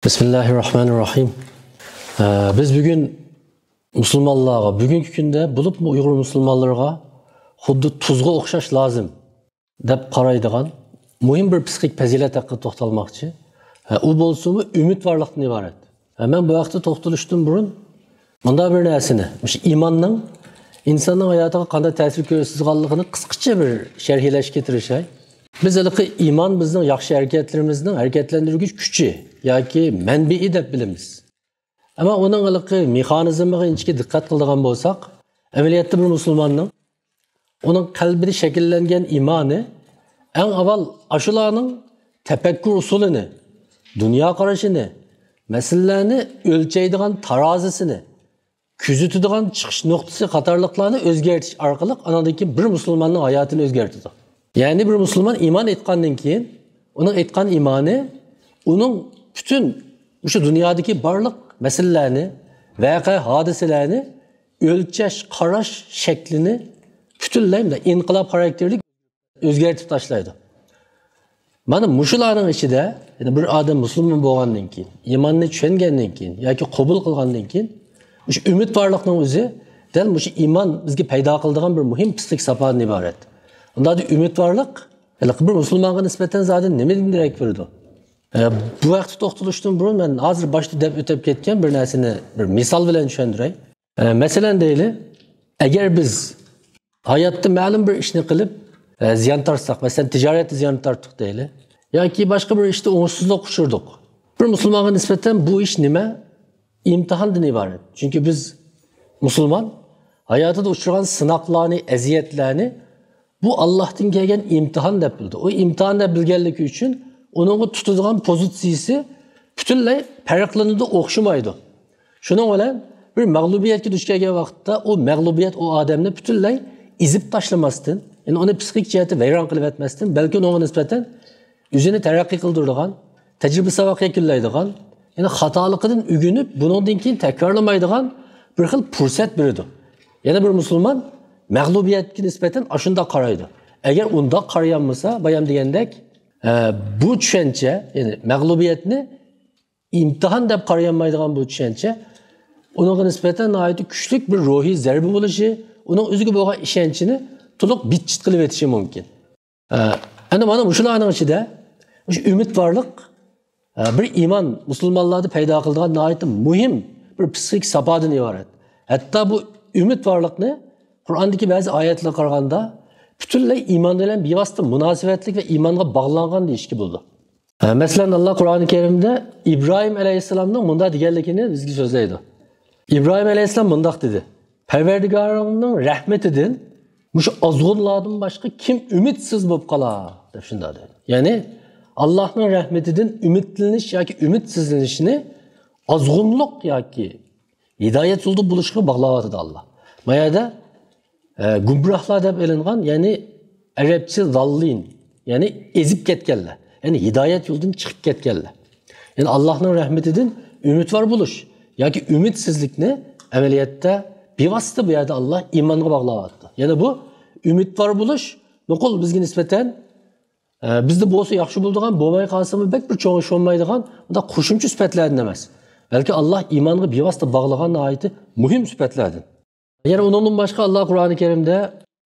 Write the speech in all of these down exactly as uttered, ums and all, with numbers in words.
بىسمىللاھىررەھمانىررەھىم. ئە، بىز بۈگۈن مۇسۇلمانلارغا، بۈگۈنكى كۈندە بولۇپمۇ ئۇيغۇر مۇسۇلمانلىرىغا خۇددى تۇزغا ئوخشاش لازىم دەپ قارايدىغان مۇھىم بىر پسىخىك پەزىلەت ھەققىدە توختالماقچى. ئە، ئۇ بولسىمۇ ئۈمىدۋارلىقتىن ئىبارەت. ئە، مەن بۇ ھەقتە توختىلىشتىن بۇرۇن مۇنداق بىر نەرسىنى، مۇشۇ ئىماننىڭ ئىنساننىڭ ھاياتىغا قانداق تەسىر كۆرسىتىدىغانلىقىنى قىسقىچە بىر شەرھلەشكە تىرىشاي. بىز ھېلىقى ئىمان بىزنىڭ ياخشى ھەرىكەتلىرىمىزنىڭ ھەرىكەتلەندۈرگۈچ كۈچى ياكى مەنبىئى دەپ بىلىمىز. ئەمما ئۇنىڭ ھېلىقى مېخانىزمىغا ئىنچىكە دىققەت قىلىدىغان بولساق، ئەمەلىيەتتە بىر مۇسۇلماننىڭ ئۇنىڭ قەلبىدە شەكىللەنگەن ئىمانى ئەڭ ئاۋۋال ئاشۇلارنىڭ تەپەككۇر ئۇسۇلىنى، دۇنيا قارىشىنى، مەسىلىلەرنى ئۆلچەيدىغان تارازىسىنى، كۆزىتىدىغان چىقىش نۇقتىسى قاتارلىقلارنى ئۆزگەرتىش ئارقىلىق ئانىڭدىن كېيىن بىر مۇسۇلماننىڭ ھاياتىنى ئۆزگەرتىدۇ. يەنى بىر مۇسۇلمان ئىمان ئېيتقاندىن كېيىن، ئۇنىڭ ئېيتقان ئىمانى ئۇنىڭ پۈتۈن مۇشۇ دۇنيادىكى بارلىق مەسىلىلەرنى، ۋەقە، ھادىسىلەرنى ئۆلچەش، قاراش شەكلىنى پۈتۈنلەي مۇنداق ئىنقىلاب خاراكتېرلىك ئۆزگەرتىپ تاشلايدۇ. مانا مۇشۇلارنىڭ ئىچىدە، يەنى بىر ئادەم مۇسۇلمان بولغاندىن كېيىن، ئىماننى چۈشەنگەندىن كېيىن ياكى قوبۇل قىلغاندىن كېيىن، مۇشۇ ئۈمىدۋارلىقنىڭ ئۆزى دەل مۇشۇ ئىمان بىزگە پەيدا قىلىدىغان بىر مۇھىم پىسخىك ساپادىن ئىبارەت. ئۇنداقتا ئۈمىدۋارلىق ھېلىقى بىر مۇسۇلمانغا نىسبەتەن زادى نېمىدىن دېرەك بېرىدۇ؟ ئە، بۇ ھەقتە توختىلىشتىن بۇرۇن مەن ھازىر باشتا دەپ ئۆتۈپ كەتكەن بىر نەرسىنى بىر مىسال بىلەن چۈشەندۈرەي. ئە، مەسىلەن دەيلى، ئەگەر بىز ھاياتتا مەلۇم بىر ئىشنى قىلىپ، ئە، زىيان تارتساق، مەسىلەن تىجارەتتە زىيان تارتتۇق دەيلى، ياكى باشقا بىر ئىشتا ئوڭۇشسىزلىققا ئۇچرىدۇق. بىر مۇسۇلمانغا نىسبەتەن بۇ ئىش نېمە؟ ئىمتىھاندىن ئىبارەت. چۈنكى بىز مۇسۇلمان ھاياتىدا ئۇچرىغان سىناقلارنى، ئەزىيەتلەرنى بۇ ئاللاھتىن كەلگەن ئىمتىھان دەپ بىلىدۇ. ئۇ ئىمتىھان دەپ بىلگەنلىكى ئۈچۈن ئۇنىڭغا تۇتىدىغان پوزىتسىيىسى پۈتۈنلەي پەرقلىنىدۇ، ئوخشىمايدۇ. شۇنىڭ بىلەن بىر مەغلۇبىيەتكە دۇچ كەلگەن ۋاقىتتا ئۇ مەغلۇبىيەت ئۇ ئادەمنى پۈتۈنلەي ئېزىپ تاشلىماستىن، يەنى ئۇنى پسىخىك جەھەتتە ۋەيران قىلىۋەتمەستىن، بەلكى ئۇنىڭغا نىسبەتەن ئۆزىنى تەرەققىي قىلدۇرىدىغان، تەجرىبە ساۋاق يەكۈنلەيدىغان، يەنى خاتالىقىدىن ئۆگىنىپ، بۇنىڭدىن كېيىن تەكرارلىمايدىغان بىر خىل پۇرسەت بېرىدۇ. يەنە بىر مۇسۇلمان مەغلۇبىيەتكە نىسبەتەن ئاشۇنداق قارايدۇ. ئەگەر ئۇنداق قارىيالمىسا، بايام دېگەندەك، ئە، بۇ چۈشەنچە، يەنى مەغلۇبىيەتنى ئىمتىھان دەپ قارىيالمايدىغان بۇ چۈشەنچە ئۇنىڭغا نىسبەتەن ناھايىتى كۈچلۈك بىر روھىي زەربە بولۇشى، ئۇنىڭ ئۆزىگە بولغان ئىشەنچىنى تولۇق بىتچىت قىلىۋېتىشى مۇمكىن. ئە، ئەنە مانا مۇشۇلارنىڭ ئىچىدە مۇشۇ ئۈمىدۋارلىق، ئە، بىر ئىمان مۇسۇلمانلاردا پەيدا قىلىدىغان ناھايىتى مۇھىم بىر پسىخىك ساپادىن ئىبارەت. ھەتتا بۇ ئۈمىدۋارلىقنى قۇرئاندىكى بەزى ئايەتلەرگە قارىغاندا پۈتۈنلەي ئىمان بىلەن بىۋاسىتە مۇناسىۋەتلىك ۋە ئىمانغا باغلانغان دېيىشكە بولىدۇ. ھە، مەسىلەن، ئاللا قۇرئانى كەرىمدە ئىبراھىم ئەلەيھىسسالامنىڭ مۇنداق دېگەنلىكىنى بىزگە سۆزلەيدۇ. ئىبراھىم ئەلەيھىسسالام مۇنداق دېدى: «پەرۋەردىگارىڭنىڭ رەھمىتىدىن مۇشۇ ئازغۇنلاردىن باشقا كىم ئۈمىدسىز بولۇپ قالار؟» دەپ شۇنداق دېدى. يەنى، ئاللانىڭ رەھمىتىدىن ئۈمىدلىنىش ياكى ئۈمىدسىزلىنىشنى ئازغۇنلۇق ياكى ھىدايەت يولىدا بولۇشقا باغلاۋاتىدۇ ئاللا. ما يەردە، ئە، گۇمراھلار دەپ ئېلىنغان، يەنى ئەرەبچە زاللىن، يەنى ئېزىپ كەتكەنلەر، يەنى ھىدايەت يولىدىن چىقىپ كەتكەنلەر. يەنى ئاللانىڭ رەھمىتىدىن ئۈمىدۋار بولۇش ياكى ئۈمىدسىزلىكنى ئەمەلىيەتتە بىۋاسىتە بۇ يەردە ئاللا ئىمانغا باغلاۋاتىدۇ. يەنى بۇ ئۈمىدۋار بولۇش نوقۇل بىزگە نىسبەتەن، ئە، بىزدە بولسا ياخشى بولىدىغان، بولماي قالسىمۇ بەك بىر چوڭ ئىش بولمايدىغان، بۇنداق قوشۇمچە سۈپەتلەردىن ئەمەس. بەلكى ئاللا ئىمانغا بىۋاسىتە باغلىغان ناھايىتى مۇھىم سۈپەتلەردىن. يەنە ئۇنىڭدىن باشقا ئاللا قۇرئانى كەرىمدە،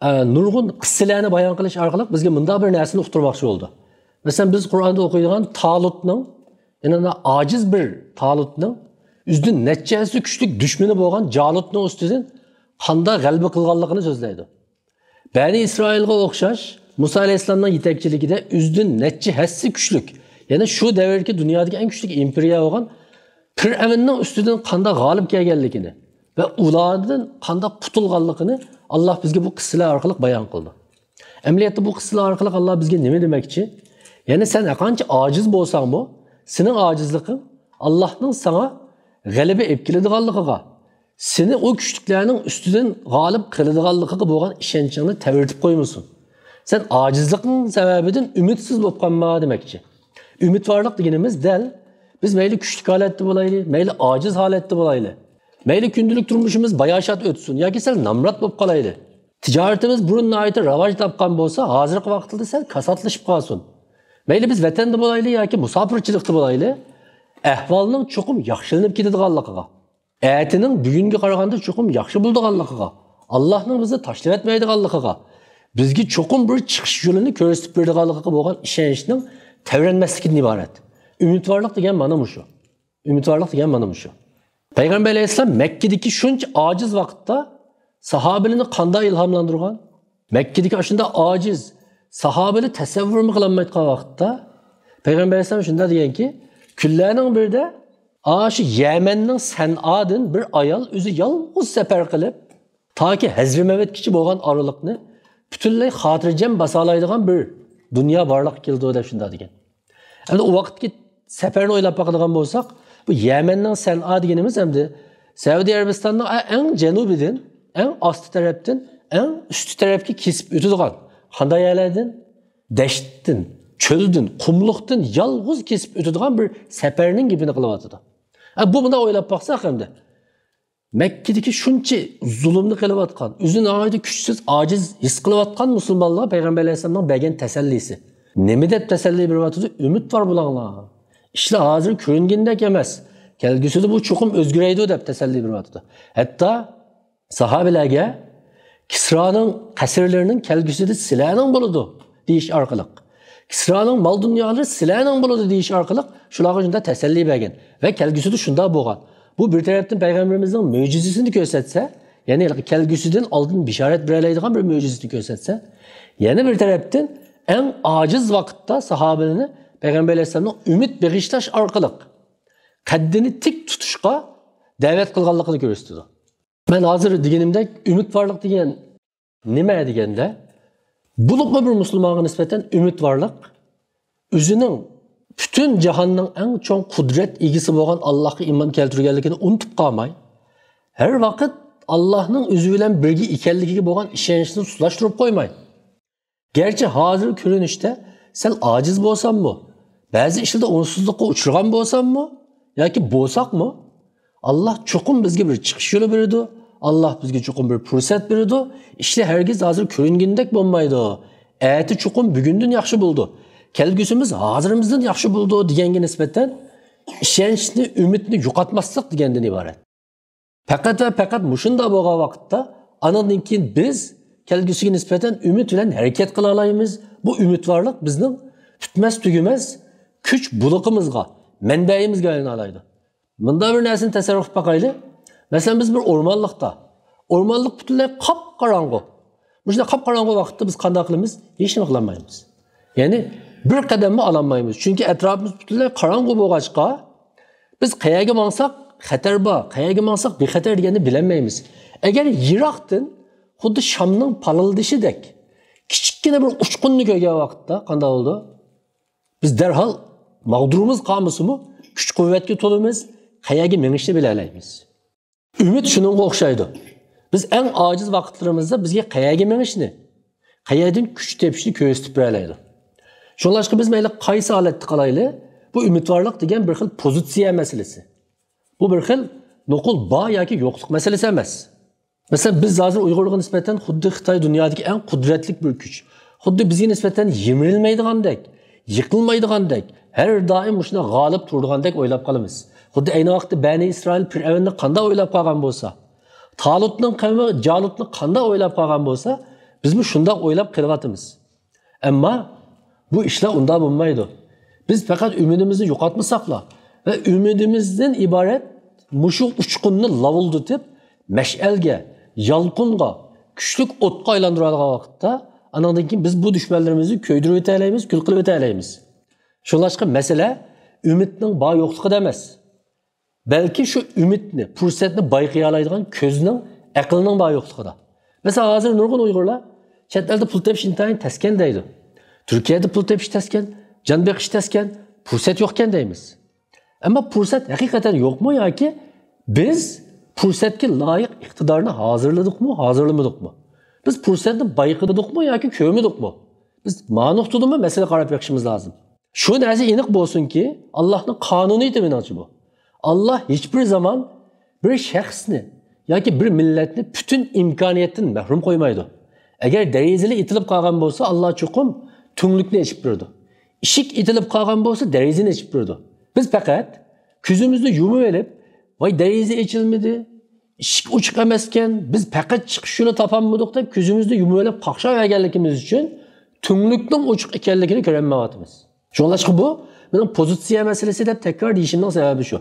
ئە، نۇرغۇن قىسسىلەرنى بايان قىلىش ئارقىلىق بىزگە مۇنداق بىر نەرسىنى ئۇقتۇرماقچى بولدى. مەسىلەن، بىز قۇرئاندا ئوقۇيدىغان تالۇتنىڭ، يەنى ئاجىز بىر تالۇتنىڭ ئۆزىدىن نەچچە ھەسسە كۈچلۈك دۈشمىنى بولغان جالۇتنىڭ ئۈستىدىن قانداق غەلىبە قىلغانلىقىنى سۆزلەيدۇ. بەنى ئىسرائىلغا ئوخشاش، مۇسا ئەلەيھىسسالامنىڭ يېتەكچىلىكىدە ئۆزىدىن نەچچە ھەسسە كۈچلۈك، يەنى شۇ دەۋردىكى دۇنيادىكى ئەڭ كۈچلۈك ئىمپېرىيە بولغان پىرئەۋننىڭ ئۈستىدىن قانداق غالىب كەلگەنلىكىنى ۋە ئۇلاردىن قانداق قۇتۇلغانلىقىنى ئاللا بىزگە بۇ قىسسىلەر ئارقىلىق بايان قىلدى. ئەمەلىيەتتە بۇ قىسسىلەر ئارقىلىق ئاللا بىزگە نېمە دېمەكچى؟ يەنى سەن ھەرقانچە ئاجىز بولساڭمۇ، سېنىڭ ئاجىزلىقىڭ ئاللانىڭ ساڭا غەلىبە ئېلىپ كېلىدىغانلىقىغا، سېنى ئۇ كۈچلۈكلەرنىڭ ئۈستىدىن غالىب قىلىدىغانلىقىغا بولغان ئىشەنچىڭنى تەۋرىتىپ قويمىسۇن. سەن ئاجىزلىقىڭ سەۋەبىدىن ئۈمىدسىز بولۇپ قالما دېمەكچى. ئۈمىدۋارلىق دېگىنىمىز دەل بىز مەيلى كۈچلۈك ھالەتتە بولايلى، مەيلى ئاجىز ھالەتتە بولايلى، مەيلى كۈندىلىك تۇرمۇشىمىز باياشات ئۆتسۇن ياكى سەل نامرات بولۇپ قالايلى. تىجارىتىمىز بۇرۇن ناھايىتى راۋاج تاپقان بولسا، ھازىرقى ۋاقىتتا سەل كاساتلىشىپ قالسۇن. مەيلى بىز ۋەتەندە بولايلى ياكى مۇساپىرچىلىقتا بولايلى، ئەھۋالنىڭ چوقۇم ياخشىلىنىپ كېتىدىغانلىقىغا، ئەتىنىڭ بۈگۈنگە قارىغاندا چوقۇم ياخشى بولىدىغانلىقىغا، ئاللاھنىڭ بىزنى تاشلىۋەتمەيدىغانلىقىغا، بىزگە چوقۇم بىر چىقىش يولىنى كۆرسىتىپ بېرىدىغانلىقىغا بولغان ئىشەنچنىڭ تەۋرەنمەسلىكىدىن ئىبارەت. ئۈمىدۋارلىق دېگەن مانا مۇشۇ. ئۈمىدۋارلىق دېگەن مانا مۇشۇ. پەيغەمبەر ئەلەيھىسسالام مەككىدىكى شۇنچە ئاجىز ۋاقىتتا ساھابىلىرىنى قانداق ئىلھاملاندۇرغان؟ مەككىدىكى ئاشۇنداق ئاجىز، ساھابىلەر تەسەۋۋۇرمۇ قىلالمايدىغان ۋاقىتتا پەيغەمبەر ئەلەيھىسسالام شۇنداق دېگەنكى، كۈنلەرنىڭ بىرىدە ئاشۇ يەمەننىڭ سەنئادىن بىر ئايال ئۆزى يالغۇز سەپەر قىلىپ، تاكى ھەزرىمەۋەتكىچە بولغان ئارىلىقنى پۈتۈنلەي خاتىرجەم باسالايدىغان بىر دۇنيا بارلىققا كېلىدۇ دەپ شۇنداق دېگەن. ئەمدى ئۇ ۋاقىتتىكى سەپەرنى ئويلاپ باقىدىغان بولساق، بۇ يەمەننىڭ سەنئا دېگىنىمىز ئەمدى سەئۇدى ئەرەبىستاننىڭ ئە-، ئەڭ جەنۇبىدىن، ئەڭ ئاستى تەرەپتىن، ئەڭ ئۈستى تەرەپكە كېسىپ ئۆتىدىغان قانداق يەرلەردىن؟ دەشتتىن، چۆلدىن، قۇملۇقتىن يالغۇز كېسىپ ئۆتىدىغان بىر سەپەرنىڭ گېپىنى قىلىۋاتىدۇ. ئە، بۇ مۇنداق ئويلاپ باقساق ئەمدى، مەككىدىكى شۇنچە زۇلۇمنى قىلىۋاتقان، ئۆزىنى ناھايىتى كۈچسىز، ئاجىز ھېس قىلىۋاتقان مۇسۇلمانلارغا پەيغەمبەر ئەلەيھىسسالامنىڭ بەرگەن تەسەللىسى. نېمە دەپ تەسەللى بېرىۋاتىدۇ؟ ئۈمىد بار بۇلارغا. ئىشلار ھازىر كۆرۈنگىنىدەك ئەمەس. كەلگۈسىدە بۇ چوقۇم ئۆزگىرەيدۇ دەپ تەسەللى بېرىۋاتىدۇ. ھەتتا ساھابىلەرگە كىسرانىڭ قەسىرلىرىنىڭ كەلگۈسىدە سىلەرنىڭ بولىدۇ دېيىش ئارقىلىق، كىسرانىڭ مال دۇنيالىرى سىلەرنىڭ بولىدۇ دېيىش ئارقىلىق شۇلارغا شۇنداق تەسەللى بەرگەن ۋە كەلگۈسىدە شۇنداق بولغان. بۇ بىر تەرەپتىن پەيغەمبىرىمىزنىڭ مۆجىزىسىنى كۆرسەتسە، يەنى كەلگۈسىدىن ئالدىن بېشارەت بېرەلەيدىغان بىر مۆجىزىنى كۆرسەتسە، يەنە بىر تەرەپتىن ئەڭ ئاجىز ۋاقىتتا ساھابىلىرىنى پەيغەمبەر ئەلەيھىسسالامنىڭ ئۈمىد بېغىشلاش ئارقىلىق قەددىنى تىك تۇتۇشقا دەۋەت قىلغانلىقىنى كۆرسىتىدۇ. مەن ھازىر دېگىنىمدەك، ئۈمىدۋارلىق دېگەن نېمە دېگەندە، بولۇپمۇ بىر مۇسۇلمانغا نىسبەتەن ئۈمىدۋارلىق ئۆزىنىڭ پۈتۈن جاھاننىڭ ئەڭ چوڭ قۇدرەت ئىگىسى بولغان ئاللاھقا ئىمان كەلتۈرگەنلىكىنى ئۇنتۇپ قالماي، ھەر ۋاقىت ئاللاھنىڭ ئۆزى بىلەن بىرگە ئىكەنلىكىگە بولغان ئىشەنچنى سۇسلاشتۇرۇپ قويماي، گەرچە ھازىر كۆرۈنۈشتە سەل ئاجىز بولساممۇ، بەزى ئىشلاردا ئوڭۇشسىزلىققا ئۇچرىغان بولساممۇ ياكى بولساقمۇ، ئاللاھ چوقۇم بىزگە بىر چىقىش يولى بېرىدۇ، ئاللاھ بىزگە چوقۇم بىر پۇرسەت بېرىدۇ، ئىشلار ھەرگىز ھازىر كۆرۈنگىنىدەك بولمايدۇ، ئەتە چوقۇم بۈگۈندىن ياخشى بولىدۇ، كەلگۈسىمىز ھازىرىمىزدىن ياخشى بولىدۇ دېگەنگە نىسبەتەن ئىشەنچنى، ئۈمىدنى يوقاتماسلىق دېگەندىن ئىبارەت. پەقەت ۋە پەقەت مۇشۇنداق بولغان ۋاقىتتا، ئانىڭدىن كېيىن بىز كەلگۈسىگە نىسبەتەن ئۈمىد بىلەن ھەرىكەت قىلالايمىز. بۇ ئۈمىدۋارلىق بىزنىڭ پۈتمەس تۈگىمەس كۈچ بۇلىقىمىزغا، مەنبەيىمىزگە ئايلىنالايدۇ. مۇنداق بىر نەرسىنى تەسەۋۋۇر قىلىپ باقايلى. مەسىلەن، بىز بىر ئورمانلىقتا، ئورمانلىق پۈتۈنلەي قاپقاراڭغۇ. مۇشۇنداق قاپقاراڭغۇ ۋاقىتتا بىز قانداق قىلىمىز؟ ھېچنېمە قىلالمايمىز. يەنى بىر قەدەممۇ ئالالمايمىز. چۈنكى ئەتراپىمىز پۈتۈنلەي قاراڭغۇ بولغاچقا، بىز قەيەرگە ماڭساق خەتەر بار، قەيەرگە ماڭساق بىخەتەر دېگەننى بىلەلمەيمىز. ئەگەر يىراقتىن خۇددى شامنىڭ پارىلدىشىدەك كىچىككىنە بىر ئۇچقۇننى كۆرگەن ۋاقىتتا قانداق بولىدۇ؟ بىز دەرھال ماغدۇرىمىز قالمىسىمۇ، كۈچ-قۇۋۋەتكە تولىمىز، قەيەرگە مېڭىشنى بىلەلەيمىز. ئۈمىد شۇنىڭغا ئوخشايدۇ. بىز ئەڭ ئاجىز ۋاقىتلىرىمىزدا بىزگە قەيەرگە مېڭىشنى، قەيەردىن كۈچ تېپىشنى كۆرسىتىپ بېرەلەيدۇ. شۇڭلاشقا بىز مەيلى قايسى ھالەتتە قالايلى، بۇ ئۈمىدۋارلىق دېگەن بىر خىل پوزىتسىيە مەسىلىسى. بۇ بىر خىل نوقۇل بار ياكى يوقلۇق مەسىلىسى ئەمەس. مەسىلەن، بىز ھازىر ئۇيغۇرلارغا نىسبەتەن خۇددى خىتاي دۇنيادىكى ئەڭ قۇدرەتلىك بىر كۈچ، خۇددى بىزگە نىسبەتەن يىمىرىلمەيدىغاندەك، يىقىلمايدىغاندەك، ھەر دائىم مۇشۇنداق غالىب تۇرىدىغاندەك ئويلاپ قالىمىز. خۇددى ئەينى ۋاقىتتا بەنى ئىسرائىل پىرئەۋننى قانداق ئويلاپ قالغان بولسا، تالۇتنىڭ قەۋمى جالۇتنى قانداق ئويلاپ قالغان بولسا، بىزمۇ شۇنداق ئويلاپ قېلىۋاتىمىز. ئەمما بۇ ئىشلار ئۇنداق بولمايدۇ. بىز پەقەت ئۈمىدىمىزنى يوقاتمىساقلا ۋە ئۈمىدىمىزدىن ئىبارەت مۇشۇ ئۇچقۇننى لاۋۇلدىتىپ، مەشئەلگە، يالقۇنغا، كۈچلۈك ئوتقا ئايلاندۇرالىغان ۋاقىتتا، ئانىڭدىن كېيىن بىز بۇ دۈشمەنلىرىمىزنى كۆيدۈرۈۋېتەلەيمىز، كۈل قىلىۋېتەلەيمىز. شۇڭلاشقا مەسىلە ئۈمىدنىڭ بار يوقلۇقىدا ئەمەس. بەلكى شۇ ئۈمىدنى، پۇرسەتنى بايقىيالايدىغان كۆزنىڭ، ئەقىلنىڭ بار يوقلۇقىدا. مەسىلەن، ھازىر نۇرغۇن ئۇيغۇرلار چەت ئەلدە پۇل تېپىش ئىنتايىن تەسكەن دەيدۇ. تۈركىيەدە پۇل تېپىش تەسكەن، جان بېقىش تەسكەن، پۇرسەت يوقكەن دەيمىز. ئەمما پۇرسەت ھەقىقەتەن يوقمۇ ياكى بىز پۇرسەتكە لايىق ئىقتىدارنى ھازىرلىدۇقمۇ، ھازىرلىمىدۇقمۇ؟ بىز پۇرسەتنى بايقىدۇقمۇ ياكى كۆرمىدۇقمۇ؟ بىز مانا نۇقتىدىنمۇ مەسىلىگە قاراپ بېقىشىمىز لازىم. شۇ نەرسە ئېنىق بولسۇنكى، ئاللاھنىڭ قانۇنىيىتى مېنىڭچە بۇ. ئاللاھ ھېچبىر زامان بىر شەخسنى ياكى بىر مىللەتنى پۈتۈن ئىمكانىيەتتىن مەھرۇم قويمايدۇ. ئەگەر دېرىزىلەر ئېتىلىپ قالغان بولسا، ئاللاھ چوقۇم تۈڭلۈكنى ئېچىپ بېرىدۇ. ئىشىك ئېتىلىپ قالغان بولسا، دېرىزىنى ئېچىپ بېرىدۇ. بىز پەقەت كۆزىمىزنى يۇمۇۋېلىپ، ۋاي، دېرىزە ئېچىلمىدى، ئىشىك ئوچۇق ئەمەسكەن، بىز پەقەت چىقىش يولى تاپالمىدۇق دەپ كۆزىمىزنى يۇمۇۋېلىپ قاقشاۋەرگەنلىكىمىز ئۈچۈن تۈڭلۈكنىڭ ئوچۇق ئىكەنلىكىنى كۆرەلمەيۋاتىمىز. شۇڭلاشقا بۇ مېنىڭ پوزىتسىيە مەسىلىسى دەپ تەكرار دېيىشىمنىڭ سەۋەبى شۇ.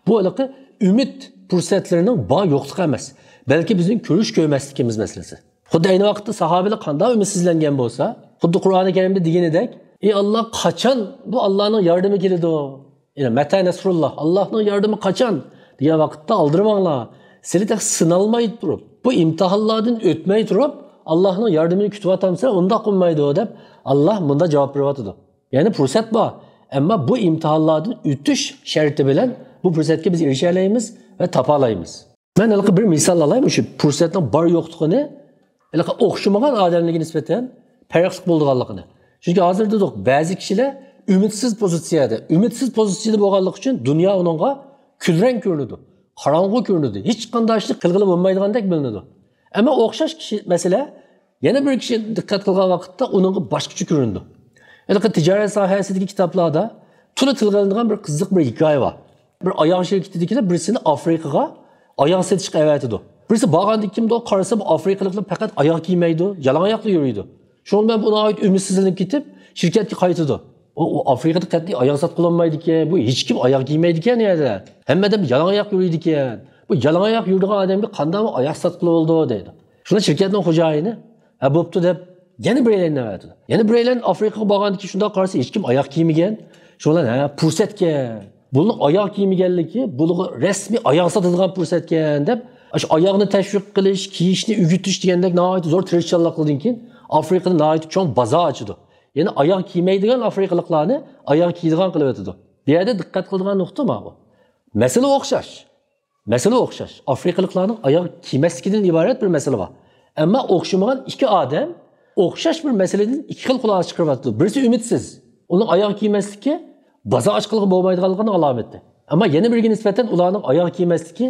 بۇ ھېلىقى ئۈمىد پۇرسەتلىرىنىڭ بار يوقلۇقى ئەمەس، بەلكى بىزنىڭ كۆرۈش كۆرمەسلىكىمىز مەسىلىسى. خۇددى ئەينى ۋاقىتتا ساھابىلەر قانداق ئۈمىدسىزلەنگەن بولسا، خۇددى قۇرئانى كەرىمدە دېگىنىدەك، ئى ئاللا، قاچان بۇ ئاللانىڭ ياردىمى كېلىدۇ؟ يەنى مەتە نەسرۇللا، ئاللانىڭ ياردىمى قاچان دېگەن ۋاقىتتا ئالدىرىماڭلار. سىلى تېخى سىنالماي تۇرۇپ، بۇ ئىمتىھانلاردىن ئۆتمەي تۇرۇپ، ئاللانىڭ ياردىمىنى كۈتۈۋاتامسىلەر، ئۇنداق بولمايدۇ دەپ، ئاللا مۇنداق جاۋاب بېرىۋاتىدۇ. يەنى پۇرسەت بار، ئەمما بۇ ئىمتىھانلاردىن ئۆتۈش شەرتى بىلەن بۇ پۇرسەتكە بىز ئېرىشەلەيمىز ۋە تاپالايمىز. مەن ھېلىقى بىر مىسال ئالاي، مۇشۇ پۇرسەتنىڭ بار يوقلۇقىنى ھېلىقى ئوخشىمىغان ئادەملەرگە نىسبەتەن پەرقلىق بولىدىغانلىقىنى. چۈنكى ھازىر دېدۇق، بەزى كىشىلەر ئۈمىدسىز پوزىتسىيەدە، ئۈمىدسىز پوزىتسىيەدە بولغانلىقى ئۈچۈن دۇنيا ئۇنىڭغا كۈلرەڭ كۆرۈنىدۇ، قاراڭغۇ كۆرۈنىدۇ، ھېچقانداق ئىشنى قىلغىلى بولمايدىغاندەك بىلىنىدۇ. ئەمما ئوخشاش كىشى، مەسىلە، يەنە بىر كىشى دىققەت قىلغان ۋاقىتتا ئۇنىڭغا باشقىچە كۆرۈنىدۇ. ھېلىقى تىجارەت ساھەسىدىكى كىتابلاردا تولا تىلغا ئېلىنغان بىر قىزىق بىر ھېكايە بار. بىر ئاياغ شىركىتىدىكىلەر بىرسىنى ئافرىقىغا ئاياغ سېتىشقا ئەۋەتىدۇ. بىرسى بارغاندىن كېيىن بۇ قارىسا، بۇ ئافرىقىلىقلار پەقەت ئاياغ كىيمەيدۇ، يالاڭ ئاياقلا يۈرىدۇ. شۇنىڭ بىلەن بۇ ناھايىتى ئۈمىدسىزلىنىپ كېتىپ، شىركەتكە قايتىدۇ. ئۇ، ئۇ ئافرىقىدا قەتئىي ئاياغ ساتقىلى بولمايدىكەن، بۇ ھېچكىم ئاياغ كىيمەيدىكەن يەردە. ھەممە ئادەم يالاڭ ئاياق يۈرىدىكەن. بۇ يالاڭ ئاياق يۈرىدىغان ئادەمگە قانداقمۇ ئاياغ ساتقىلى بولىدۇ دەيدۇ. شۇندا شىركەتنىڭ خوجايىنى، ھە، بوپتۇ دەپ، يەنە بىرەيلەننى ئەۋەتىدۇ. يەنە بىرەيلەن ئافرىقىغا بارغاندىكىن شۇنداق قارىسا، ھېچكىم ئاياغ كىيمىگەن. شۇ بىلەن، ھە، پۇرسەتكەن. بۇنىڭ ئاياغ كىيمىگەنلىكى، بۇنىڭغا رەسمىي ئاياغ ساتىدىغان پۇرسەتكەن دەپ، ئاشۇ ئاياغنى تەشۋىق قىلىش، كىيىشنى ئۆگىتىش دېگەندەك ناھايىتى زور تىرىشچانلىق قىلدىن كېيىن، ئافرىقىدا ناھايىتى چوڭ بازار ئاچىدۇ. يەنى ئاياغ كىيمەيدىغان ئافرىقىلىقلارنى ئاياغ كىيىدىغان قىلىۋېتىدۇ. بۇ يەردە دىققەت قىلىدىغان نۇقتا ماۋۇ. مەسىلە ئوخشاش. مەسىلە ئوخشاش. ئافرىقىلىقلارنىڭ ئاياغ كىيمەسلىكىدىن ئىبارەت بىر مەسىلە بار. ئەمما ئوخشىمىغان ئىككى ئادەم ئوخشاش بىر مەسىلىدىن ئىككى خىل خۇلاسە چىقىرىۋاتىدۇ. بىرسى ئۈمىدسىز. ئۇنىڭ ئاياغ كىيمەسلىكى بازار ئاچقىلىغا بولمايدىغانلىقىنىڭ ئالامىتى. ئەمما يەنە بىرىگە نىسبەتەن ئۇلارنىڭ ئاياغ كىيمەسلىكى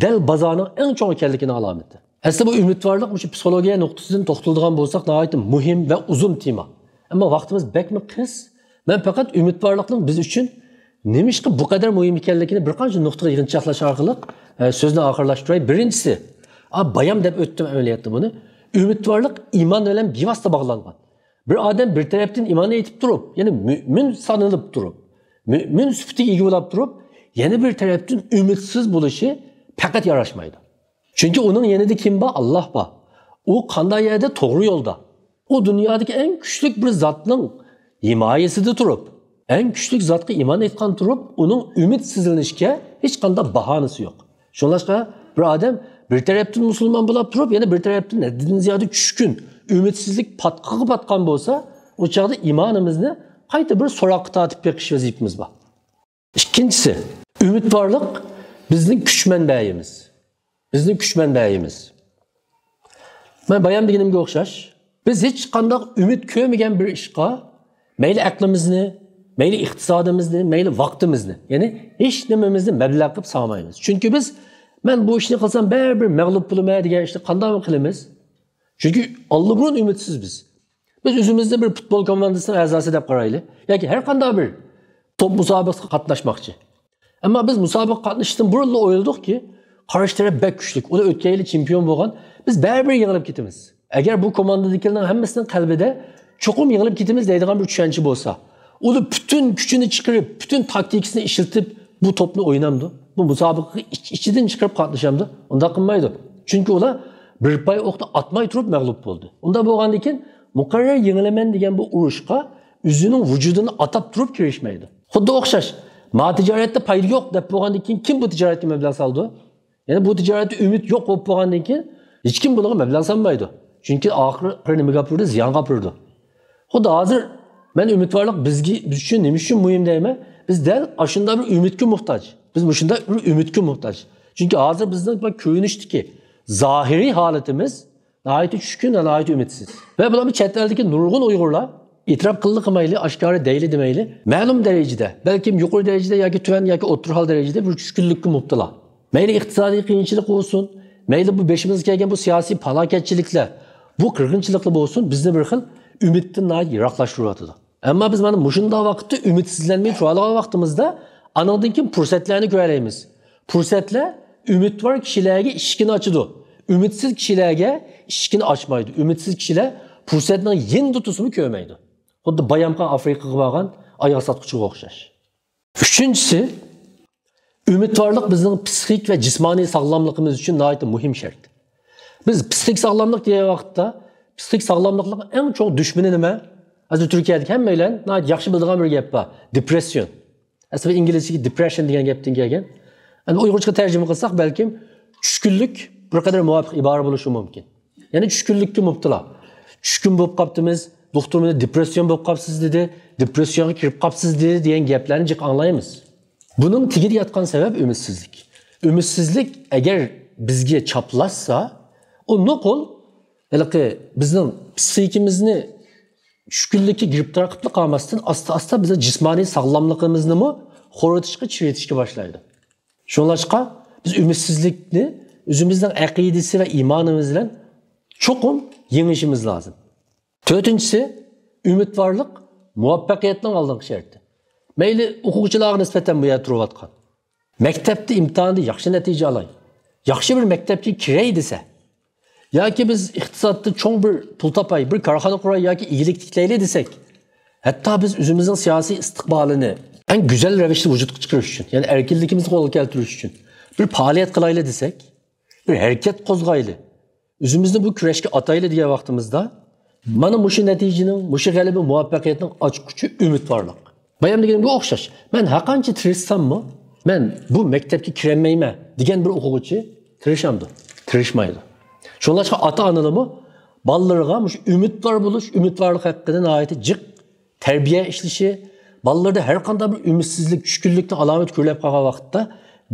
دەل بازارنىڭ ئەڭ چوڭ ئىكەنلىكىنىڭ ئالامىتى. ئەسلى بۇ ئۈمىدۋارلىق مۇشۇ پسىخولوگىيە نۇقتىسىدىن توختىلىدىغان بولساق ناھايىتى مۇھىم ۋە ئۇزۇن تېما. ئەمما ۋاقتىمىز بەكمۇ قىس. مەن پەقەت ئۈمىدۋارلىقنىڭ بىز ئۈچۈن نېمىشقا بۇ قەدەر مۇھىم ئىكەنلىكىنى بىر قانچە نۇقتىغا يىغىنچاقلاش ئارقىلىق، ئە، سۆزنى ئاخىرلاشتۇراي. بىرىنچىسى، ئا، بايام دەپ ئۆتتۈم ئەمەلىيەتتە بۇنى. ئۈمىدۋارلىق ئىمان بىلەن بىۋاسىتە باغلانغان. بىر ئادەم بىر تەرەپتىن ئىمان ئېيتىپ تۇرۇپ، يەنى مۆمىن سانىلىپ تۇرۇپ، مۆمىن سۈپىتىگە ئىگە بولاپ تۇرۇپ، يەنە بىر تەرەپتىن ئۈمىدسىز بولۇشى پەقەت ياراشمايدۇ. چۈنكى ئۇنىڭ يېنىدا كىم بار؟ ئاللاھ بار. ئۇ قانداق يەردە؟ توغرا يولدا. ئۇ دۇنيادىكى ئەڭ كۈچلۈك بىر زاتنىڭ ھىمايىسىدە تۇرۇپ، ئەڭ كۈچلۈك زاتقا ئىمان ئېيتقان تۇرۇپ، ئۇنىڭ ئۈمىدسىزلىنىشكە ھېچقانداق باھانىسى يوق. شۇڭلاشقا بىر ئادەم بىر تەرەپتىن مۇسۇلمان بولاپ تۇرۇپ، يەنە بىر تەرەپتىن ھەددىدىن زىيادە چۈشكۈن ئۈمىدسىزلىك پاتقىقىغا پاتقان بولسا، ئۇ چاغدا ئىمانىمىزنى قايتا بىر سوراققا تارتىپ بېقىش ۋەزىپىمىز بار. ئىككىنچىسى، ئۈمىدۋارلىق بىزنىڭ كۈچ مەنبەيىمىز. بىزنىڭ كۈچ مەنبەيىمىز. مەن بايام دېگىنىمگە ئوخشاش، بىز ھېچقانداق ئۈمىد كۆرمىگەن بىر ئىشقا مەيلى ئەقلىمىزنى، مەيلى ئىقتىسادىمىزنى، مەيلى ۋاقتىمىزنى، يەنى ھېچ نېمىمىزنى مەبلەغ قىلىپ سالمايمىز. چۈنكى بىز، مەن بۇ ئىشنى قىلسام بەرىبىر مەغلۇپ بولىمەن دېگەن ئىشنى قانداقمۇ قىلىمىز؟ چۈنكى ئاللىبۇرۇن ئۈمىدسىز بىز. بىز ئۆزىمىزنى بىر پۇتبول كوماندىسىنىڭ ئەزاسى دەپ قارايلى. ياكى ھەر قانداق بىر توپ مۇسابىقىسىگە قاتناشماقچى. ئەمما بىز مۇسابىقە قاتنىشىشتىن بۇرۇنلا ئويلىدۇقكى، قارشى تەرەپ بەك كۈچلۈك. ئۇلار ئۆتكەن يىلى چېمپىيون بولغان. بىز بەرىبىر يېڭىلىپ كېتىمىز. ئەگەر بۇ كوماندىدىكىلەرنىڭ ھەممىسىنىڭ قەلبىدە چوقۇم يېڭىلىپ كېتىمىز دەيدىغان بىر چۈشەنچە بولسا، ئۇلار پۈتۈن كۈچىنى چىقىرىپ، پۈتۈن تاكتىكىسىنى ئىشلىتىپ بۇ توپنى ئوينامدۇ؟ بۇ مۇسابىقىگە ئىچ-، ئىچىدىن چىقىرىپ قاتنىشامدۇ؟ ئۇنداق قىلمايدۇ. چۈنكى ئۇلار بىر پاي ئوقنى ئاتماي تۇرۇپ مەغلۇپ بولدى. ئۇنداق بولغاندىن كېيىن مۇقەررەر يېڭىلىمەن دېگەن بۇ ئۇرۇشقا ئۆزىنىڭ ۋۇجۇدىنى ئاتاپ تۇرۇپ كىرىشمەيدۇ. خۇددى ئوخشاش، ما تىجارەتتە پايدا يوق دەپ بولغاندىن كېيىن كىم بۇ تىجارەتكە مەبلەغ سالىدۇ؟ يەنى بۇ تىجارەتتە ئۈمىد يوق بولۇپ بولغاندىن كېيىن ھېچكىم بۇنىڭغا مەبلەغ سالمايدۇ. چۈنكى ئاخىرى نېمىگە ئاپىرىدۇ؟ زىيانغا ئاپىرىدۇ. خۇددى ھازىر مەن ئۈمىدۋارلىق بىزگە، بىز ئۈچۈن نېمە ئۈچۈن مۇھىم دەيمەن؟ بىز دەل ئاشۇنداق بىر ئۈمىدكە موھتاج. بىز مۇشۇنداق بىر ئۈمىدكە موھتاج. چۈنكى ھازىر بىزنىڭ بۇ كۆرۈنۈشتىكى زاھىرىي ھالىتىمىز ناھايىتى چۈشكۈن ۋە ناھايىتى ئۈمىدسىز. ۋە بۇلارمۇ چەت ئەلدىكى نۇرغۇن ئۇيغۇرلار ئېتىراپ قىلدى قىلمايلى، ئاشكارا دەيلى دېمەيلى، مەلۇم دەرىجىدە، بەلكىم يۇقىرى دەرىجىدە ياكى تۆۋەن ياكى ئوتتۇرا ھال دەرىجىدە بىر چۈشكۈنلۈككە مۇپتىلا. مەيلى ئىقتىسادىي قىيىنچىلىق بولسۇن، مەيلى بۇ بېشىمىزغا كەلگەن بۇ سىياسىي پالاكەتچىلىكلەر، بۇ قىرغىنچىلىقلار بولسۇن، بىزنى بىر خىل ئۈمىدتىن ناھايىتى يىراقلاشتۇرۇۋاتىدۇ. ئەمما بىز مانا مۇشۇنداق ۋاقىتتا ئۈمىدسىزلەنمەي تۇرالىغان ۋاقتىمىزدا، ئانىڭدىن كېيىن پۇرسەتلەرنى كۆرەلەيمىز. پۇرسەتلەر ئۈمىدۋار كىشىلەرگە ئىشىكىنى ئاچىدۇ. ئۈمىدسىز كىشىلەرگە ئىشىكىنى ئاچمايدۇ. ئۈمىدسىز كىشىلەر پۇرسەتنىڭ يېنىدا تۇرسىمۇ كۆرمەيدۇ. خۇددى بايامقان ئافرىقىغا بارغان ئاياغ ساتقۇچىغا ئوخشاش. ئۈچىنچىسى، ئۈمىدۋارلىق بىزنىڭ پسىخىك ۋە جىسمانىي ساغلاملىقىمىز ئۈچۈن ناھايىتى مۇھىم شەرت. بىز پسىخىك ساغلاملىق دېگەن ۋاقىتتا، پسىخىك ساغلاملىقنىڭ ئەڭ چوڭ دۈشمىنى نېمە؟ ھازىر تۈركىيەدىكى ھەممەيلەن ناھايىتى ياخشى بىلىدىغان بىر گەپ بار. دېپرېسسىيون. ئەسلى ئىنگلىزچىدىكى دېپرېششىن دېگەن گەپتىن كەلگەن. ئەمدى ئۇيغۇرچىغا تەرجىمە قىلساق، بەلكىم چۈشكۈنلۈك بىر قەدەر مۇۋاپىق ئىبارە بولۇشى مۇمكىن. يەنى چۈشكۈنلۈككە مۇپتىلا. چۈشكۈن بولۇپ قاپتىمىز، دوختۇر مېنى دېپرېسسىيون بولۇپ قاپسىز دېدى، دېپرېسسىيونغا كىرىپ قاپسىز دېدى دېگەن گەپلەرنى جىق ئاڭلايمىز. بۇنىڭ تېگىدە ياتقان سەۋەب ئۈمىدسىزلىك. ئۈمىدسىزلىك ئەگەر بىزگە چاپلاشسا، ئۇ نوقۇل ھېلىقى بىزنىڭ پسىخىكىمىزنى چۈشكۈنلۈككە گىرىپتار قىلىپلا قالماستىن، ئاستا-ئاستا بىزنىڭ جىسمانىي ساغلاملىقىمىزنىمۇ خورىتىشقا، چىرىتىشكە باشلايدۇ. شۇڭلاشقا بىز ئۈمىدسىزلىكنى ئۆزىمىزنىڭ ئەقىدىسى ۋە ئىمانىمىز بىلەن چوقۇم يېڭىشىمىز لازىم. تۆتىنچىسى، ئۈمىدۋارلىق مۇۋەپپەقىيەتنىڭ ئالدىنقى شەرتى. مەيلى ئوقۇغۇچىلارغا نىسبەتەن بۇ يەردە تۇرۇۋاتقان، مەكتەپتە ئىمتىھاندا ياخشى نەتىجە ئالاي، ياخشى بىر مەكتەپكە كىرەي دېسە، ياكى بىز ئىقتىسادتا چوڭ بىر پۇل تاپاي، بىر كارخانا قۇراي ياكى ئىگىلىك تىكلەيلى دېسەك، ھەتتا بىز ئۆزىمىزنىڭ سىياسىي ئىستىقبالىنى ئەڭ گۈزەل رەۋىشتە ۋۇجۇدقا چىقىرىش ئۈچۈن، يەنى ئەركىنلىكىمىزنى قولغا كەلتۈرۈش ئۈچۈن بىر پائالىيەت قىلايلى دېسەك، بىر ھەرىكەت قوزغايلى، ئۆزىمىزنى بۇ كۈرەشكە ئاتايلى دېگەن ۋاقتىمىزدا، مانا مۇشۇ نەتىجىنىڭ، مۇشۇ غەلىبە مۇۋەپپەقىيەتنىڭ ئاچقۇچى ئۈمىدۋارلىق. بايام دېگىنىمگە ئوخشاش. مەن ھەرقانچە تىرىشساممۇ، مەن بۇ مەكتەپكە كىرەلمەيمەن دېگەن بىر ئوقۇغۇچى تىرىشامدۇ؟ تىرىشمايدۇ. شۇڭلاشقا ئاتا-ئانىلارمۇ بالىلىرىغا مۇشۇ ئۈمىدۋار بولۇش، ئۈمىدۋارلىق ھەققىدە ناھايىتى جىق تەربىيە ئىشلىشى، بالىلاردا ھەر قانداق بىر ئۈمىدسىزلىك، چۈشكۈنلۈكنىڭ ئالامىتى كۆرۈلۈپ قالغان ۋاقىتتا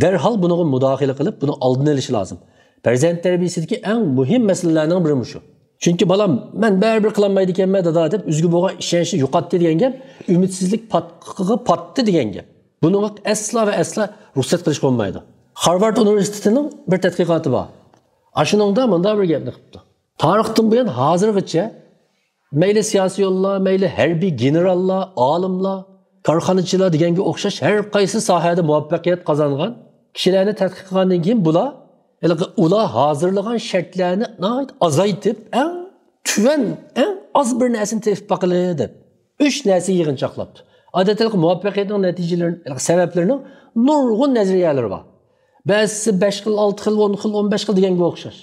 دەرھال بۇنىڭغا مۇداخىلە قىلىپ، بۇنىڭ ئالدىنى ئېلىش لازىم. پەرزەنت تەربىيەسىدىكى ئەڭ مۇھىم مەسىلىلەرنىڭ بىرى مۇشۇ. چۈنكى بالام، مەن بەرىبىر قىلالمايدىكەنمەن دادا دەپ ئۆزىگە بولغان ئىشەنچنى يوقاتتى دېگەن گەپ، ئۈمىدسىزلىك پاتقىقىغا پاتتى دېگەن گەپ. بۇنىڭغا ئەسلا ۋە ئەسلا رۇخسەت قىلىشقا بولمايدۇ. خارۋارد ئۇنىۋېرسىتېتىنىڭ بىر تەتقىقاتى بار. ئاشۇنىڭدا مۇنداق بىر گەپنى قىپتۇ. تارىختىن بۇيان ھازىرغىچە مەيلى سىياسىيونلار، مەيلى ھەربىي گېنېراللار، ئالىملار، كارخانىچىلار دېگەنگە ئوخشاش ھەر قايسى ساھەدە مۇۋەپپەقىيەت قازانغان كىشىلەرنى تەتقىق قىلغاندىن كېيىن بۇلار ھېلىقى ئۇلار ھازىرلىغان شەرتلەرنى ناھايىتى ئازايتىپ، ئەڭ تۆۋەن، ئەڭ ئاز بىر نەرسىنى تېپىپ باقىلى دەپ ئۈچ نەرسە يىغىنچاقلاپتۇ. ئادەتتە مۇۋەپپەقىيەتنىڭ نەتىجىلىرى، سەۋەبلىرىنىڭ نۇرغۇن نەزەرىيەلىرى بار. بەزىسى بەش خىل، ئالتە خىل، ئون خىل، ئون بەش خىل دېگەنگە ئوخشاش.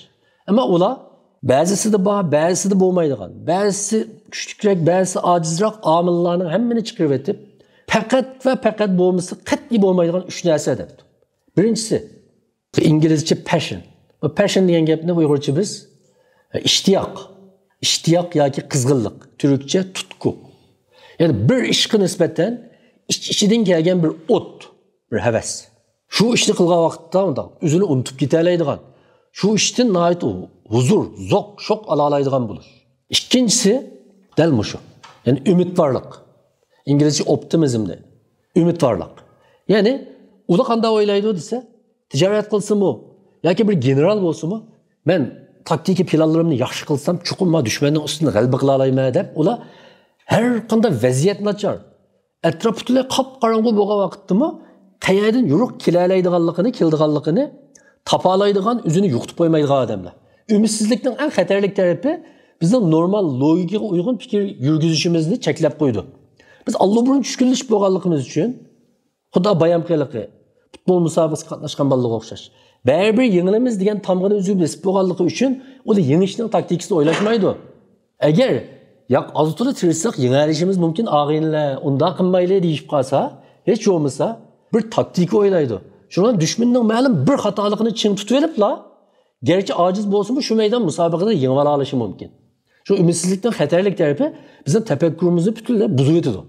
ئەمما ئۇلار بەزىسىدە بار، بەزىسىدە بولمايدىغان، بەزىسى كۈچلۈكرەك، بەزىسى ئاجىزراق ئامىللارنىڭ ھەممىنى چىقىرىۋېتىپ، پەقەت ۋە پەقەت بولمىسا قەتئىي بولمايدىغان ئۈچ نەرسە دەپتۇ. بىرىنچىسى، ئىنگلىزچە پەشن. بۇ پەشن دېگەن گەپنى ئۇيغۇرچە بىز، ئە، ئىشتىياق. ئىشتىياق ياكى قىزغىنلىق. تۈركچە تۇتكۇ. يەنى بىر ئىشقا نىسبەتەن ئىچ-ئىچىدىن كەلگەن بىر ئوت، بىر ھەۋەس. شۇ ئىشنى قىلغان ۋاقىتتا ئۇنداق ئۆزىنى ئۇنتۇپ كېتەلەيدىغان، شۇ ئىشتىن ناھايىتى ھۇزۇر، زوق، شوق ئالالايدىغان بولۇش. ئىككىنچىسى دەل مۇشۇ. يەنى ئۈمىدۋارلىق. ئىنگلىزچە ئوپتىمىزم دەيدۇ. ئۈمىدۋارلىق. يەنى ئۇلار قانداق ئويلايدۇ دېسە، تىجارەت قىلسىمۇ ياكى بىر گېنېرال بولسىمۇ، مەن تاكتىكا پىلانلىرىمنى ياخشى قىلسام، چوقۇم مانا دۈشمەننىڭ ئۈستىدىن غەلىبە قىلالايمەن دەپ، ئۇلار ھەر قانداق ۋەزىيەت ناچار، ئەتراپ پۈتۈنلەي قاپقاراڭغۇ بولغان ۋاقىتتىمۇ قەيەردىن يورۇق كېلەلەيدىغانلىقىنى، كېلىدىغانلىقىنى تاپالايدىغان، ئۆزىنى يوقىتىپ قويمايدىغان ئادەملەر. ئۈمىدسىزلىكنىڭ ئەڭ خەتەرلىك تەرىپى بىزنىڭ نورمال لوگىكىغا ئۇيغۇن پىكىر يۈرگۈزۈشىمىزنى چەكلەپ قويىدۇ. بىز ئاللىبۇرۇن چۈشكۈنلىشىپ بولغانلىقىمىز ئۈچۈن، خۇددى بايامقى ھېلىقى پۇتبول مۇسابىقىسىگە قاتناشقان بالىلارغا ئوخشاش. بەرىبىر يېڭىلىمىز دېگەن تامغىنى ئۆزىگە بېسىپ بولغانلىقى ئۈچۈن ئۇلار يېڭىشنىڭ تاكتىكىسىنى ئويلاشمايدۇ. ئەگەر ياق، ئاز-تولا تىرىشساق يېڭەلىشىمىز مۇمكىن، ئاغىنىلەر، ئۇنداق قىلمايلى دېيىشىپ قالسا، ھېچ بولمىسا بىر تاكتىكا ئويلايدۇ. شۇڭا دۈشمەننىڭ مەلۇم بىر خاتالىقىنى چىڭ تۇتۇۋېلىپلا، گەرچە ئاجىز بولسىمۇ، شۇ مەيدان مۇسابىقىدە يېڭىۋالالىشى مۇمكىن. شۇ ئۈمىدسىزلىكنىڭ خەتەرلىك تەرىپى بىزنىڭ تەپەككۇرىمىزنى پۈتۈنلەي بۇزۇۋېتىدۇ.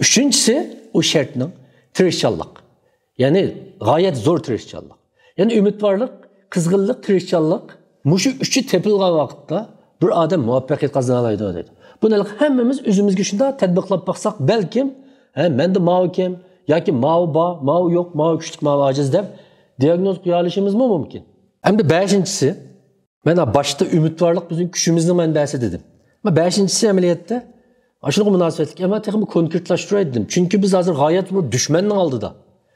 ئۈچىنچىسى، ئۇ شەرتنىڭ تىرىشچانلىق. يەنى غايەت زور تىرىشچانلىق. يەنى ئۈمىدۋارلىق، قىزغىنلىق، تىرىشچانلىق. مۇشۇ ئۈچى تېپىلغان ۋاقىتتا بىر ئادەم مۇۋەپپەقىيەت قازىنالايدۇ دەيدۇ. بۇنى ھەممىمىز ئۆزىمىزگە شۇنداق تەتبىقلاپ باقساق، بەلكىم، ھە، مەندە ماۋۇ كەم ياكى ماۋۇ بار، ماۋۇ يوق، ماۋۇ كۈچلۈك، ماۋۇ ئاجىز دەپ دىياگنوز قويالىشىمىزمۇ مۇمكىن. ئەمدى بەشىنچىسى، مەن باشتا ئۈمىدۋارلىق بىزنىڭ كۈچىمىزنىڭ مەنبەسى دېدىم. ئەمما بەشىنچىسى ئەمەلىيەتتە ئاشۇنىڭغا مۇناسىۋەتلىك، ئەمما تېخىمۇ كونكرېتلاشتۇراي دېدىم. چۈنكى بىز ھازىر غايەت زور دۈشمەننىڭ ئالدىدا.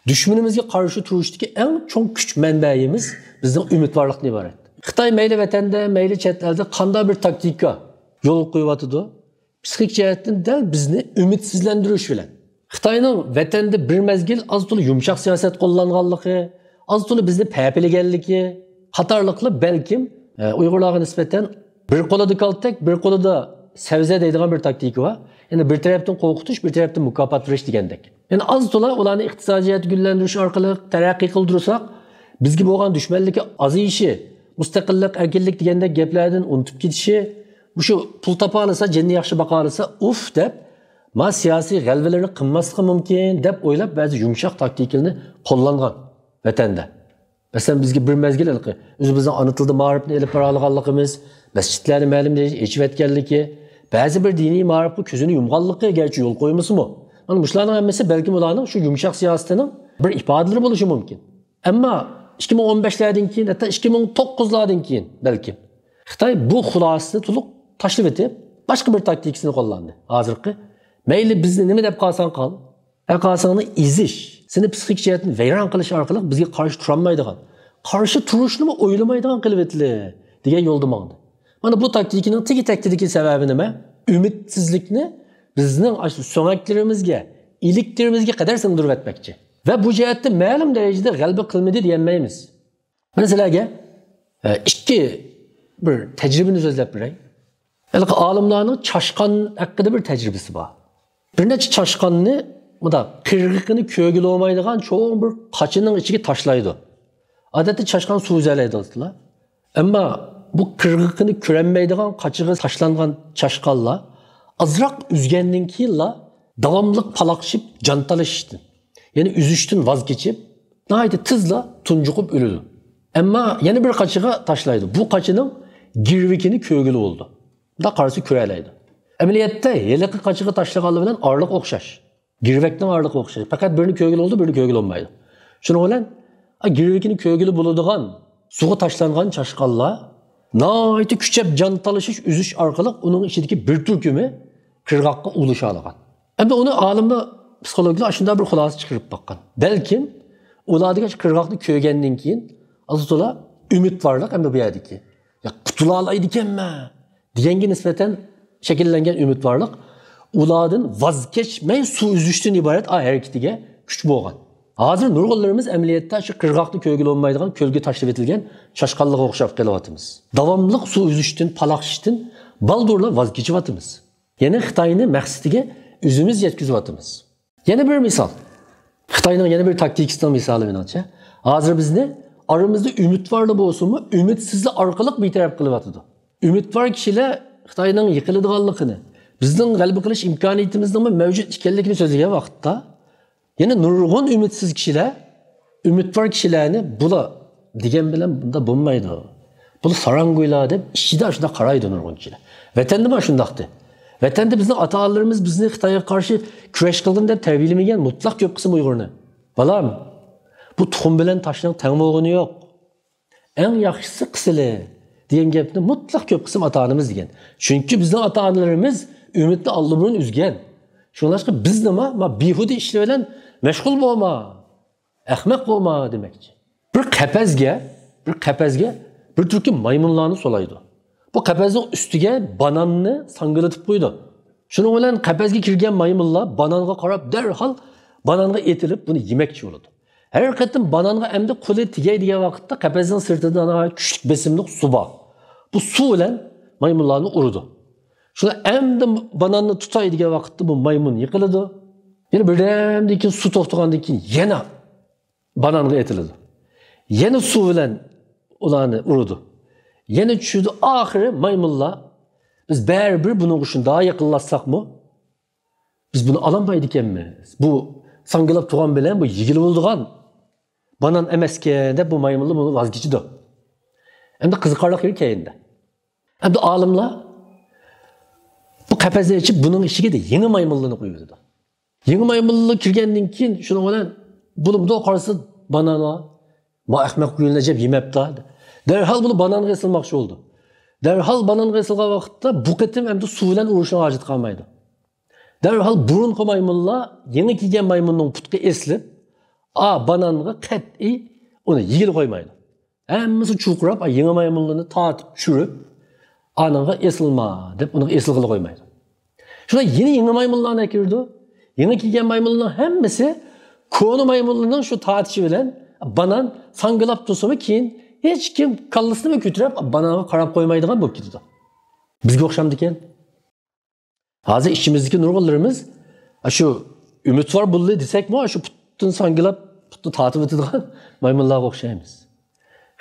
دۈشمىنىمىزگە قارشى تۇرۇشتىكى ئەڭ چوڭ كۈچ مەنبەيىمىز بىزنىڭ ئۈمىدۋارلىقتىن ئىبارەت. خىتاي مەيلى ۋەتەندە، مەيلى چەت ئەلدە قانداق بىر تاكتىكا يولغا قويۇۋاتىدۇ، پسىخىك جەھەتتىن دەل بىزنى ئۈمىدسىزلەندۈرۈش بىلەن. خىتاينىڭ ۋەتەندە بىر مەزگىل ئاز-تولا يۇمشاق سىياسەت قوللانغانلىقى، ئاز-تولا بىزنى پەپىلىگەنلىكى قاتارلىقلار بەلكىم، ئە، ئۇيغۇرلارغا نىسبەتەن بىر قولىدا كالتەك، بىر قولىدا سەۋزە دەيدىغان بىر تاكتىكا بار. يەنى بىر تەرەپتىن قورقۇتۇش، بىر تەرەپتىن مۇكاپاتلاش دېگەندەك. يەنى ئاز-تولا ئۇلارنى ئىقتىسادىي جەھەتتە گۈللەندۈرۈش ئارقىلىق تەرەققىي قىلدۇرساق، بىزگە بولغان دۈشمەنلىكى ئازىيىشى، مۇستەقىللىق، ئەركىنلىك دېگەندەك گەپلەردىن ئۇنتۇپ كېتىشى، مۇشۇ پۇل تاپالىسا، جېنىنى ياخشى باقالىسا، ئۇف دەپ، ما سىياسىي غەلىبىلىرىنى قىلماسلىقى مۇمكىن دەپ ئويلاپ، بەزى يۇمشاق تاكتىكىلارنى قوللانغان ۋەتەندە. مەسىلەن، بىزگە بىر مەزگىل ھېلىقى ئۆزىمىزنىڭ ئانا تىلدا مائارىپنى ئېلىپ بارالىغانلىقىمىز، مەسچىتلەرنى مەلۇم دەرىجىدە ئېچىۋەتكەنلىكى، بەزى بىر دىنىي مائارىپقا كۆزىنى يۇمغانلىقى، گەرچە يول قويمىسىمۇ. مانا مۇشۇلارنىڭ ھەممىسى بەلكىم ئۇلارنىڭ شۇ يۇمشاق سىياسىتىنىڭ بىر ئىپادىلىرى بولۇشى مۇمكىن. ئەمما ئىككى مىڭ ئون بەشلەردىن كېيىن، ھەتتا ئىككى مىڭ توققۇزلاردىن كېيىن بەلكىم خىتاي بۇ خۇلاسىنى تولۇق تاشلىۋېتىپ، باشقا بىر تاكتىكىسىنى قوللاندى. ھازىرقى، مەيلى بىزنى نېمە دەپ قالساڭ قال، ھەققاسىڭنى ئېزىش، سېنى پسىخىك جەھەتتىن ۋەيران قىلىش ئارقىلىق بىزگە قارشى تۇرالمايدىغان، قارشى تۇرۇشنىمۇ ئويلىمايدىغان قىلىۋېتىلى دېگەن يولدا ماڭدى. مانا بۇ تاكتىكىنىڭ تېگى تەكتىدىكى سەۋەبى نېمە؟ ئۈمىدسىزلىكنى بىزنىڭ ئاشۇ سۆڭەكلىرىمىزگە، ئىلىكلىرىمىزگە قەدەر سىڭدۈرۈۋەتمەكچى. ۋە بۇ جەھەتتە مەلۇم دەرىجىدە غەلىبە قىلمىدى دېيەلمەيمىز. مەن سىلەرگە، ئە، ئىككى بىر تەجرىبىنى سۆزلەپ بېرەي. ھېلىقى ئالىملارنىڭ چاشقان ھەققىدە بىر تەجرىبىسى بار. بىر نەچچە چاشقاننى مۇنداق قىرغىقىنى كۆرگىلى بولمايدىغان چوڭ بىر قاچىنىڭ ئىچىگە تاشلايدۇ. ئادەتتە چاشقان سۇ ئۈزەلەيدۇ ئەسلى. ئەمما بۇ قىرغىقىنى كۆرەلمەيدىغان قاچىغا تاشلانغان چاشقانلار ئازراق ئۈزگەندىن كېيىنلا داۋاملىق پالاقشىپ جان تالىشىشتىن، يەنى ئۈزۈشتىن ۋاز كېچىپ، ناھايىتى تېزلا تۇنجۇقۇپ ئۆلىدۇ. ئەمما يەنە بىر قاچىغا تاشلايدۇ. بۇ قاچىنىڭ گىرۋىكىنى كۆرگىلى بولىدۇ. بۇنداق قارىسا كۆرەلەيدۇ. ئەمەلىيەتتە ھېلىقى قاچىغا تاشلىغانلار بىلەن ئارىلىق ئوخشاش. گىرۋەكنىڭ ئارىلىقى ئوخشاش. پەقەت بىرىنى كۆرگىلى بولىدۇ، بىرىنى كۆرگىلى بولمايدۇ. شۇنىڭ بىلەن، ئا، گىرۋىكىنى كۆرگىلى بولىدىغان سۇغا تاشلانغان چاشقانلار ناھايىتى كۈچەپ جان تالىشىش، ئۈزۈش ئارقىلىق ئۇنىڭ ئىچىدىكى بىر تۈركۈمى قىرغاققا ئۇلىشالىغان. ئەمدى ئۇنى ئالىملار، پسىخولوگلار ئاشۇنداق بىر خۇلاسە چىقىرىپ باققان. بەلكىم ئۇلاردىكى شۇ قىرغاقنى كۆرگەندىن كېيىن ئازتولا ئۈمىدۋارلىق ئەمدى بۇ يەردىكى، يا قۇتۇلالايدىكەنمەن دېگەنگە نىسبەتەن شەكىللەنگەن ئۈمىدۋارلىق ئۇلاردىن ۋاز كەچمەي سۇ ئۈزۈشتىن ئىبارەت ئا ھەرىكىتىگە كۈچ بولغان. ھازىر نۇرغۇنلىرىمىز ئەمەلىيەتتە شۇ قىرغاقنى كۆرگىلى بولمايدىغان كۆلگە تاشلىۋېتىلگەن چاشقانلىققا ئوخشاپ قېلىۋاتىمىز. داۋاملىق سۇ ئۈزۈشتىن، پالاقشىشتىن بالدۇرلا ۋاز كېچىۋاتىمىز. يەنى خىتاينى مەقسىتىگە ئۆزىمىز يەتكۈزۈۋاتىمىز. يەنە بىر مىسال. خىتاينىڭ يەنە بىر تاكتىكىسىنىڭ مىسالى مېنىڭچە. ھازىر بىزنى ئارىمىزدا ئۈمىدۋارلا بولسىمۇ، ئۈمىدسىزلار ئارقىلىق بىتەرەپ قىلىۋاتىدۇ. ئۈمىدۋار كىشىلەر خىتاينىڭ يىقىلىدىغانلىقىنى، بىزنىڭ غەلىبە قىلىش ئىمكانىيىتىمىزنىڭمۇ مەۋجۇت ئىكەنلىكىنى سۆزلىگەن ۋاقىتتا، يەنە نۇرغۇن ئۈمىدسىز كىشىلەر، ئۈمىدۋار كىشىلەرنى بۇلا دېگەن بىلەن بۇندا بولمايدۇ. بۇلا ساراڭگۇيلار دەپ ئىچىدە شۇنداق قارايدۇ نۇرغۇن كىشىلەر. ۋەتەندىمۇ شۇنداقتى. ۋەتەندە بىزنىڭ ئاتا-ئانىلىرىمىز بىزنى خىتايغا قارشى كۈرەش قىلغىن دەپ تەربىيەلىمىگەن مۇتلەق كۆپ قىسىم ئۇيغۇرنى. بالام، بۇ تۇخۇم بىلەن تاشنىڭ تەڭ بولغىنى يوق. ئەڭ ياخشىسى قىسىلى دېگەن گەپنى مۇتلەق كۆپ قىسىم ئاتا-ئانىمىز دېگەن. چۈنكى بىزنىڭ ئاتا-ئانىلىرىمىز ئۈمىدنى ئاللىبۇرۇن ئۈزگەن. شۇڭلاشقا بىز نېمە؟ ما بىھۇدە ئىشلار بىلەن مەشغۇل بولما، ئەخمەق بولما دېمەكچى. بىر قەپەسكە، بىر قەپەسكە بىر تۈركۈم مايمۇنلارنى سولايدۇ. بۇ قەپەسنىڭ ئۈستىگە باناننى ساڭگىلىتىپ قويىدۇ. شۇنىڭ بىلەن قەپەسكە كىرگەن مايمۇنلار بانانغا قاراپ دەرھال بانانغا ئېتىلىپ بۇنى يېمەكچى بولىدۇ. ھەر قېتىم بانانغا ئەمدى قولى تېگەي دېگەن ۋاقىتتا قەپەسنىڭ سىرتىدا ناھايىتى كۈچلۈك بېسىملىق سۇ بار. بۇ سۇ بىلەن مايمۇنلارنى ئۇرىدۇ. شۇلار ئەمدى باناننى تۇتاي دېگەن ۋاقىتتا بۇ مايمۇن يىقىلىدۇ. يەنە بىردەمدىن كېيىن سۇ توختىغاندىن كېيىن يەنە بانانغا ئېتىلىدۇ. يەنە سۇ بىلەن ئۇلارنى ئۇرىدۇ. يەنە چۈشىدۇ. ئاخىرى مايمۇنلار، بىز بەرىبىر بۇنىڭغا شۇنداق يېقىنلاشساقمۇ، بىز بۇنى ئالالمايدىكەنمىز. بۇ ساڭگىلاپ تۇرغان بىلەن بۇ يېگىلى بولىدىغان بانان ئەمەسكەن دەپ بۇ مايمۇنلار بۇنى ۋاز كېچىدۇ. ئەمدى قىزىقارلىق يېرى كەينىدە. ئەمدى ئالىملار بۇ قەپەسنى ئېچىپ بۇنىڭ ئىچىگە يېڭى مايمۇنلارنى قويۇۋېتىدۇ. يېڭى مايمۇنلار كىرگەندىن كېيىن شۇنىڭ بىلەن بۇنى بۇنداق قارىسا بانان، ما ئەخمەق گۈلنى جەپ يېمەپتۇ. دەرھال بۇنى بانانغا ئېسىلماقچى بولىدۇ. دەرھال بانانغا ئېسىلغان ۋاقىتتا بۇ قېتىم ئەمدى سۇ بىلەن ئۇرۇشنىڭ ھاجىتى قالمايدۇ. دەرھال بۇرۇنقى مايمۇنلار يېڭى كىرگەن مايمۇننىڭ پۇتىغا ئېسىلىپ، ئا بانانغا قەتئىي ئۇنى يېگىلى قويمايدۇ. ھەممىسى چۇرقىراپ، ئا، يېڭى مايمۇنلىرىنى تارتىپ چۈشۈرۈپ، ئانىڭغا ئېسىلما دەپ ئۇنىڭغا ئېسىلغىلى قويمايدۇ. شۇنداق يېنى يېڭى مايمۇنلارنى ئەكىرىدۇ. يېڭى كەلگەن مايمۇنلارنىڭ ھەممىسى كونا مايمۇنلارنىڭ شۇ تارتىشى بىلەن بانان ساڭگىلاپ تۇرسىمۇ، كېيىن ھېچكىم كاللىسىنىمۇ كۆتۈرۈپ بانانغا قاراپ قويمايدىغان بولۇپ كېتىدۇ. بىزگە ئوخشامدىكەن؟ ھازىر ئىچىمىزدىكى نۇرغۇنلىرىمىز شۇ ئۈمىدۋار بولدى دېسەكمۇ، شۇ پۇتتىن ساڭگىلاپ، پۇتنى تارتىۋېتىدىغان مايمۇنلارغا ئوخشايمىز.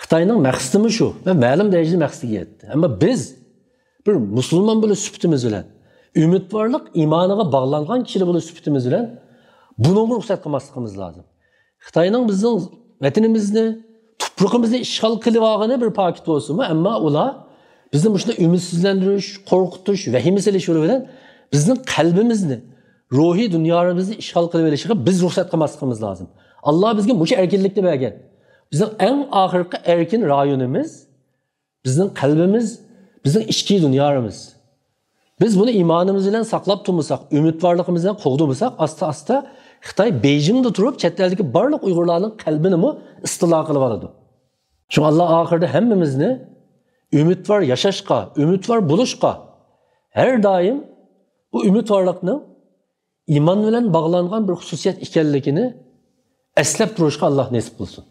خىتاينىڭ مەقسىتىمۇ شۇ ۋە مەلۇم دەرىجىدە مەقسىتىگە يەتتى. ئەمما بىز بىر مۇسۇلمان بولۇش سۈپىتىمىز بىلەن، ئۈمىدۋارلىق ئىمانىغا باغلانغان كىشىلەر بولۇش سۈپىتىمىز بىلەن بۇنىڭغا رۇخسەت قىلماسلىقىمىز لازىم. خىتاينىڭ بىزنىڭ ۋەتىنىمىزنى، تۇپرىقىمىزنى ئىشغال قىلىۋالغىنى بىر پاكىت بولسىمۇ، ئەمما ئۇلار بىزنى مۇشۇنداق ئۈمىدسىزلەندۈرۈش، قورقۇتۇش، ۋەھىمە سېلىش يولى بىلەن بىزنىڭ قەلبىمىزنى، روھىي دۇنيامىزنى ئىشغال قىلىۋېلىشىغا بىز رۇخسەت قىلماسلىقىمىز لازىم. ئاللا بىزگە مۇشۇ ئەركىنلىكنى بەرگەن. بىزنىڭ ئەڭ ئاخىرقى ئەركىن رايونىمىز بىزنىڭ قەلبىمىز، بىزنىڭ ئىچكى دۇنيامىز. بىز بۇنى ئىمانىمىز بىلەن ساقلاپ تۇرمىساق، ئۈمىدۋارلىقىمىز بىلەن قوغدىمىساق، ئاستا-ئاستا خىتاي بېيجىڭدا تۇرۇپ، چەت ئەلدىكى بارلىق ئۇيغۇرلارنىڭ قەلبىنىمۇ ئىستىلا قىلىۋالىدۇ. شۇڭا ئاللا ئاخىرىدا ھەممىمىزنى ئۈمىدۋار ياشاشقا، ئۈمىدۋار بولۇشقا، ھەر دائىم بۇ ئۈمىدۋارلىقنىڭ ئىمان بىلەن باغلانغان بىر خۇسۇسىيەت ئىكەنلىكىنى ئەسلەپ تۇرۇشقا ئاللا نېسىپ قىلسۇن.